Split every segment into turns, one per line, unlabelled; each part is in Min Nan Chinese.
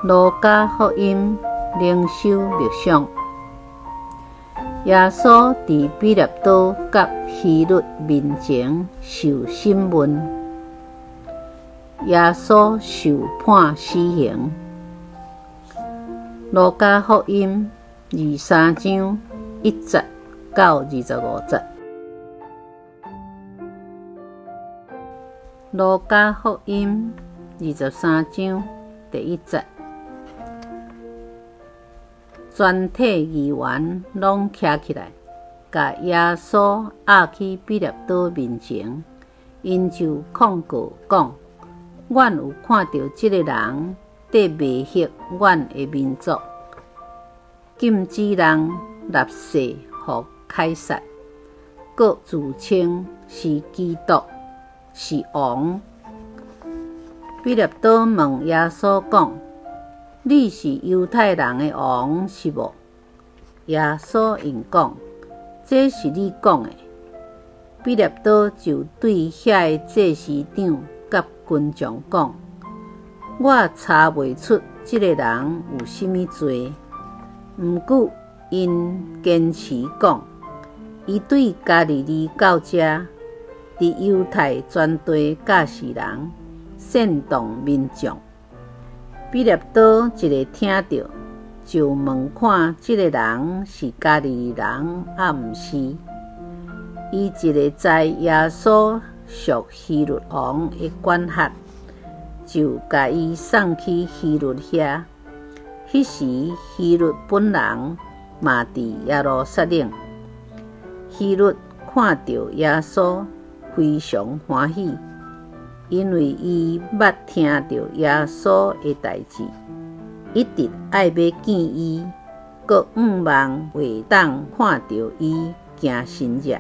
路加福音靈修默想，耶穌佇彼拉多佮希律面前受審問。耶穌受判死刑。路加福音23章1節到25節。路加福音23章第1節。全體議員攏徛起來，共耶穌押去彼拉多面前，𪜶就控告講：阮有看著這個人綴迷惑阮的民族，禁止人納稅予凱撒，閣自稱是基督，是王。彼拉多問耶穌講：你是猶太人的王是無？耶穌應講：這是你講的。彼拉多就對遐个祭司長佮群眾講：我查袂出這个人有啥物罪。毋過𪜶堅持講：伊對加利利到遮，佇猶太全地教示人，煽動民眾。彼拉多一下聽著，就問看這个人是加利利人抑毋是。伊一下知耶穌屬希律王的管轄，就共伊送去希律遐。彼時希律本人嘛佇耶路撒冷。希律看著耶穌，非常歡喜。因為伊捌聽著耶穌的代誌，一直愛欲見伊，閣向望會當看著伊行神跡。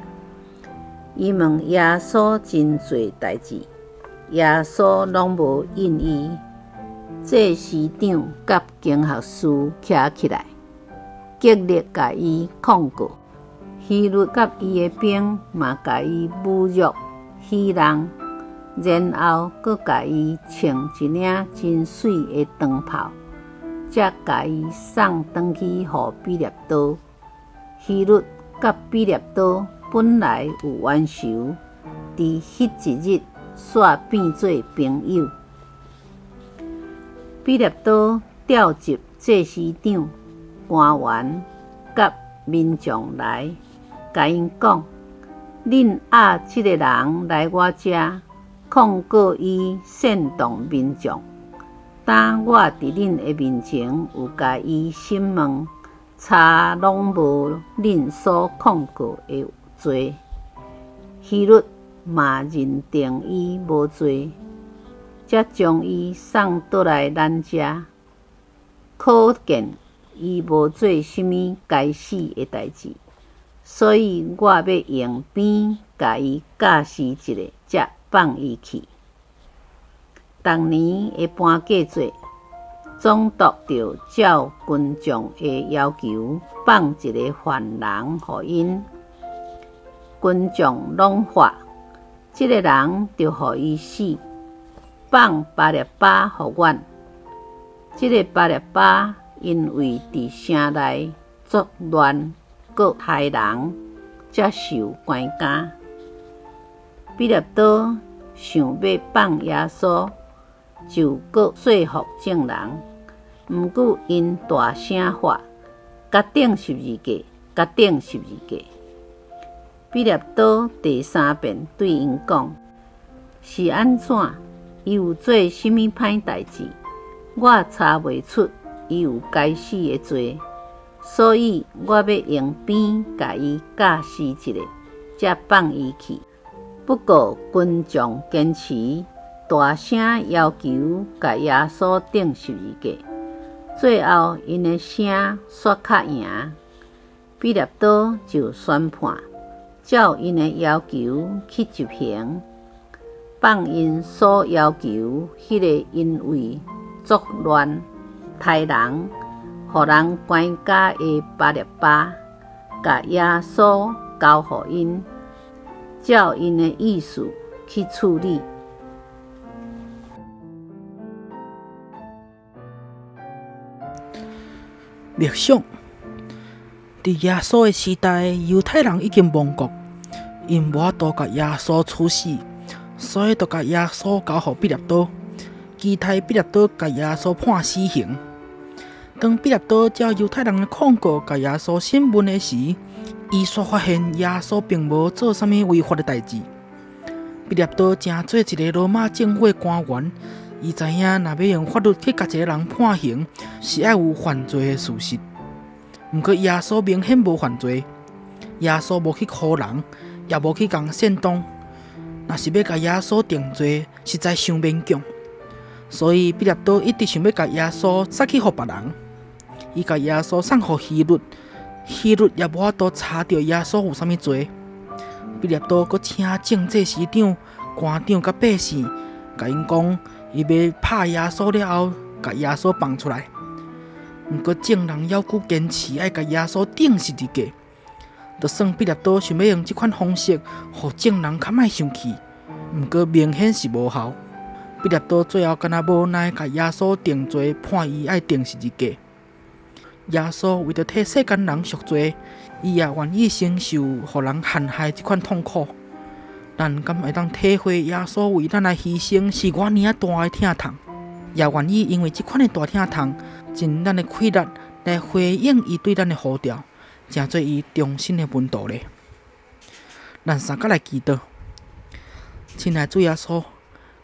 伊問耶穌真濟代誌，耶穌攏無應伊。祭司長佮經學士徛起來，極力共伊控告。希律佮伊的兵嘛共伊侮辱、戲弄。然後閣共伊穿一領真媠的長袍，才共伊送轉去予彼拉多。希律佮彼拉多本來有冤仇，佇彼一日煞變做朋友。彼拉多召集祭司長、官員佮民眾來，共𪜶講：恁押這个人來我遮，控告伊煽動民眾。當我佇恁的面前有共伊審問，查攏無恁所控告的罪。希律嘛認定伊無罪，才將伊送倒來咱遮。可見伊無做啥物該死的代誌，所以我欲用鞭共伊教示一下，才放伊去。逐年的搬過節，總督就照群眾的要求放一个犯人予𪜶。群眾攏喊：這个人著予伊死，放巴辣巴予阮。這个巴辣巴因為佇城內作亂，閣害人，才受關監。彼拉多想欲放耶穌，就閣說服眾人。毋過𪜶大聲喊：共釘十字架，共釘十字架！彼拉多第三遍對𪜶講：是按怎？伊有做啥物歹代誌？我查袂出伊有該死的罪，所以我欲用鞭共伊教示一下，才放伊去。不過群眾堅持，大聲要求共耶穌釘十字架，最後𪜶的聲煞較贏。彼拉多就宣判，照𪜶的要求去執行，放𪜶所要求彼个因為作亂、刣人、予人關監的巴辣巴，共耶穌交予𪜶。照𪜶的意思去處理。
默想，佇耶穌的時代，猶太人已經亡國，𪜶無法度共耶穌處死，所以就共耶穌交予彼拉多，期待彼拉多共耶穌判死刑。當彼拉多照猶太人的控告共耶穌審問的時，伊煞發現耶穌並無做啥物違法的代誌。彼拉多成做一个羅馬政府的官員，伊知影若欲用法律去共一个人判刑，是愛有犯罪的事實。毋過耶穌明顯無犯罪，耶穌無去箍人，也無去共煽動。若是欲共耶穌定罪，實在傷勉強。所以彼拉多一直想欲共耶穌殺去予別人。伊共耶穌送予希律，希律也無法度查著耶穌有啥物罪。彼拉多閣請眾祭司長、官長佮百姓，共𪜶講，伊欲拍耶穌了後，共耶穌放出來。毋過眾人猶閣堅持愛共耶穌釘十字架，就算彼拉多想欲用這款方式，予眾人較莫生氣，毋過明顯是無效。彼拉多最後敢若無奈，共耶穌定罪，判伊愛釘十字架。耶穌為著替世間人贖罪，伊也願意承受予人陷害這款痛苦。咱敢會當體會耶穌為咱來犧牲是偌爾仔大的疼痛，也願意因為這款的大疼痛，盡咱的氣力來回應伊對咱的呼召，成做伊忠心的門徒咧。咱三角來祈禱，親愛主耶穌，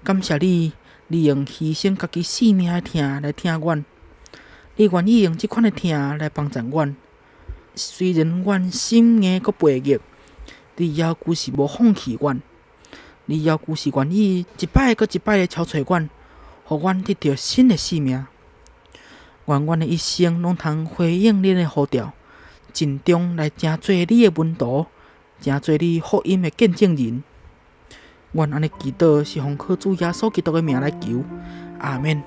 感謝你，你用犧牲家己性命的疼來疼阮，你願意用這款的疼來幫贊阮。雖然阮心硬閣背逆，你猶閣是無放棄阮，你猶閣是願意一擺閣一擺的敲揣阮，予阮得著新的生命。願阮的一生攏通回應你的呼召，盡忠來成做你的門徒，成做你福音的見證人。阮按呢祈禱是奉靠主耶穌基督的名來求，阿們。